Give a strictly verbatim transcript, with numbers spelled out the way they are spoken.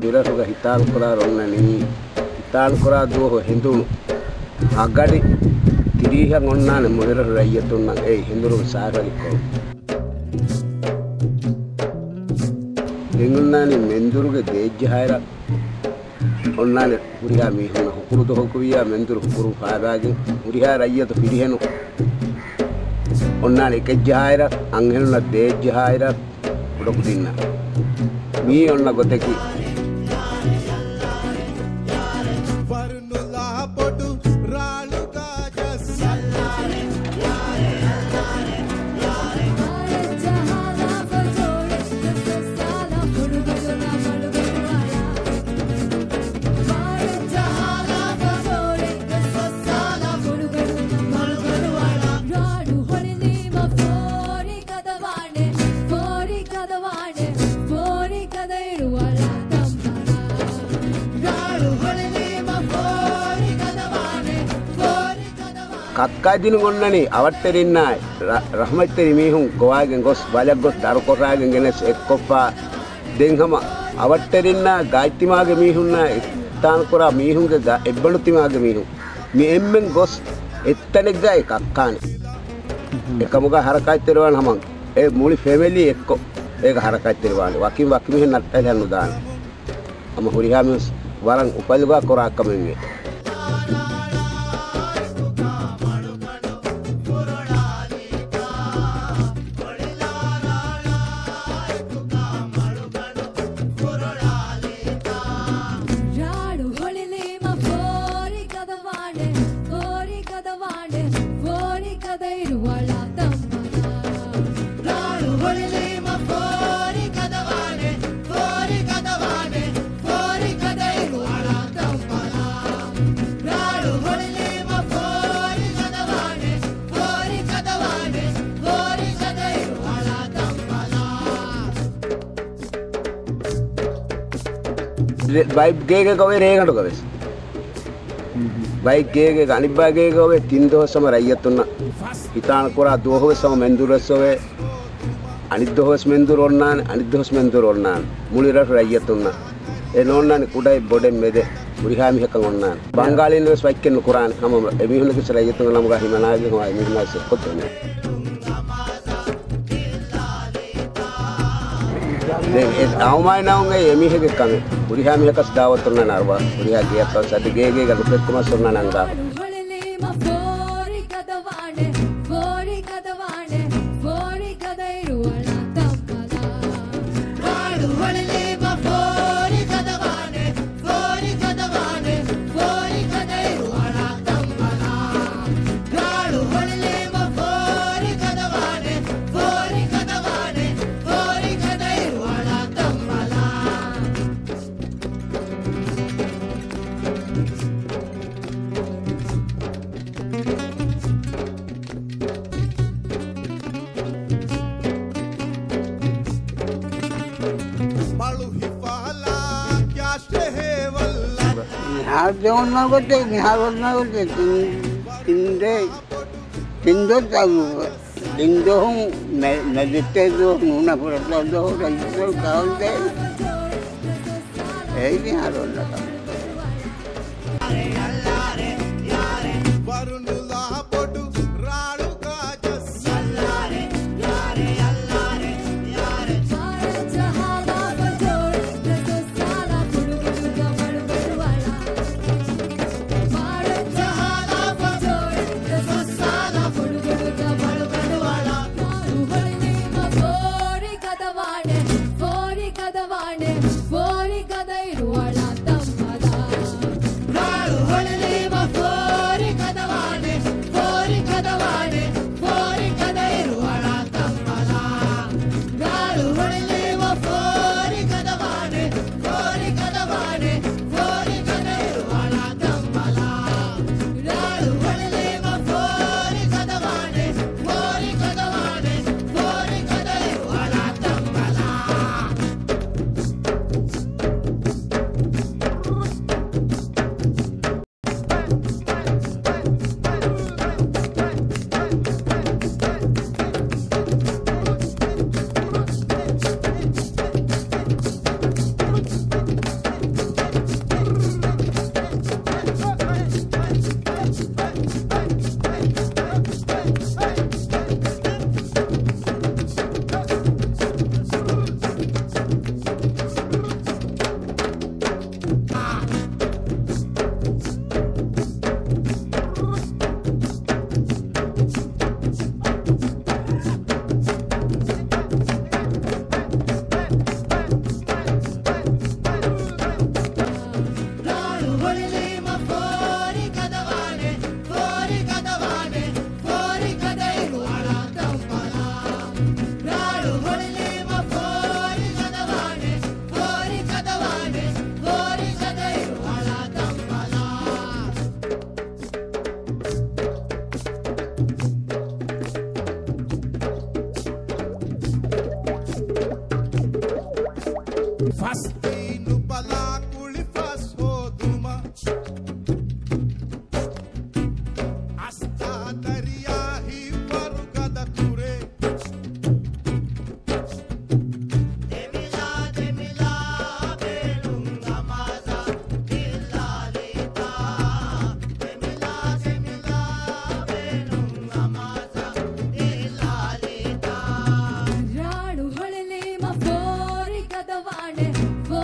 މިރަށުގަ ހިތާޅުކުރާ އޮންނަނީ، ހިތާޅުކުރާ ދުވަހު ހެނދުނު ހަގަޑި ތިރީހަށް އޮންނާނެ މުޅިރަށު ރައްޔިތުންނަށް އެ ހެނދުނުގެ ސާފަރިކޮޅު. ދެން އޮންނާނީ މެންދުރުގެ ދޭއްޖަހާއިރަށް އޮންނާނެ ހުރިހާ މީހުންނަށް ހުކުރު ދުވަހަކު ވިއްޔާ މެންދުރު ހުކުރު ފާބާގެން ހުރިހާ ރައްޔިތު ފިރިހެނު އޮންނާނެ އެކެއްޖަހާއިރަށް އަންހެނުންނަށް ދޭއްޖަހާއިރަށް ކުޑަކުދިންނަށް. މީ އޮންނަ ގޮތަކީ. ކައްކާ ދިނުން އޮންނަނީ އަވަށްޓެރިންނާއި ރަ-، ރަޙްމަތްތެރި މީހުން ގޮވާގެން ގޮސް، ވަލަށް ގޮސް ދަރުކޮށާގެން ގެނެސް އެއްކޮށްފަ. ދެން ހަމަ އަވަށްޓެރިންނާ ގާތްތިމާގެ މީހުންނާ އިތާންކުރާ މީހުންގެ ގާ-، އެއްބަނޑުތިމާގެ މީހުން މި އެންމެން ގޮސް އެއްތަނެއްގައި ކައްކާނެ. އެކަމުގަ ހަރަކާތްތެރިވާން ހަމަ އެ މުޅި ފެމެލީ އެއްކޮށް އޭގަ ހަރަކާތްތެރިވާނެ. ވަކިން ވަކި މީހެއް ނައްޓަލި ހަންނުދާނެ. ހަމަ ހުރިހާ މީސް ވަރަށް އުފަލުގަ ކުރާ ކަމެއްވޭ. ބައެއް ގޭގޭގަ އޮވޭ ރޭގަނޑުގަ ވެސް. ބައެއް ގޭގޭގަ އަނިއްބައި ގޭގަ އޮވޭ ތިން ދުވަސް ހަމަ ރައްޔަތުންނަށް ހިތާން ކުރާ ދުވަހު ވެސް ހަމަ މެންދުރު ވެސް އޮވޭ. އަނިއްދުވަހު ވެސް މެންދުރު އޮންނާނެ، އަނިއްދުވަހު ވެސް މެންދުރު އޮންނާނެ. މުޅި ރަށު ރައްޔަތުންނަށް. އެ ނޯންނާނެ ކުޑައެއް ބޮޑެއް މެދެއް ހުރިހާ މީހަކަށް އޮންނާނެ. ބަންގާޅީން ވެސް ވައްކެއް ނުކުރާނެ. ހަމަ އެމީހުންނަކީ ރައްޔަތުންގެ ނަމުގަ ހިމަނާގެން ހަމަ އެމީހުންނާ ވެސް އެއްކޮށް ދެނެ. ދެން އެ އައުމާއި ނައުން އެ އެމީހެއްގެ ކަމެއް. ހުރިހާ މީހަކަސް ދާވަތު އޮންނާނެ އަރުވާ. ހުރިހާ ގެއަކަސް އަދި ގޭގޭގަ ނުފެއްކުމަށް އޮންނާނެ އަންގާ. މިހާރު އޮންނަ ގޮތެއް، މިހާރު އޮންނަ ގޮތެއް ތިން، ތިން ދޭ، ތިން ދޮށް ތަނު، ތިން ދޮހުން މެ-، މެދެއްޓޭ ދޮހު ނޫނަ ފުރަތަ ދޮހު ރައްޔިތުން ކަހަލް ދޭ. އެއީ މިހާރު އޮންނަ ކަމެއް. ބަލާ ކުޅި ފަސް ހޯދުމަށް. އަސްތާ ދަރިޔާ ހިތްވަރު ގަދަ ކުރޭ. ދެމިލާ ދެމިލާ ބޭނުން ނަމާދަށް ދިއްލާލިތާ. ދެމިލާ ދެމިލާ ބޭނުން ނަމާދަށް ދިއްލާލިތާ. ރާޅު ހޮޅިލީމަ ފޯރި ގަދަވާނެ. ފޯ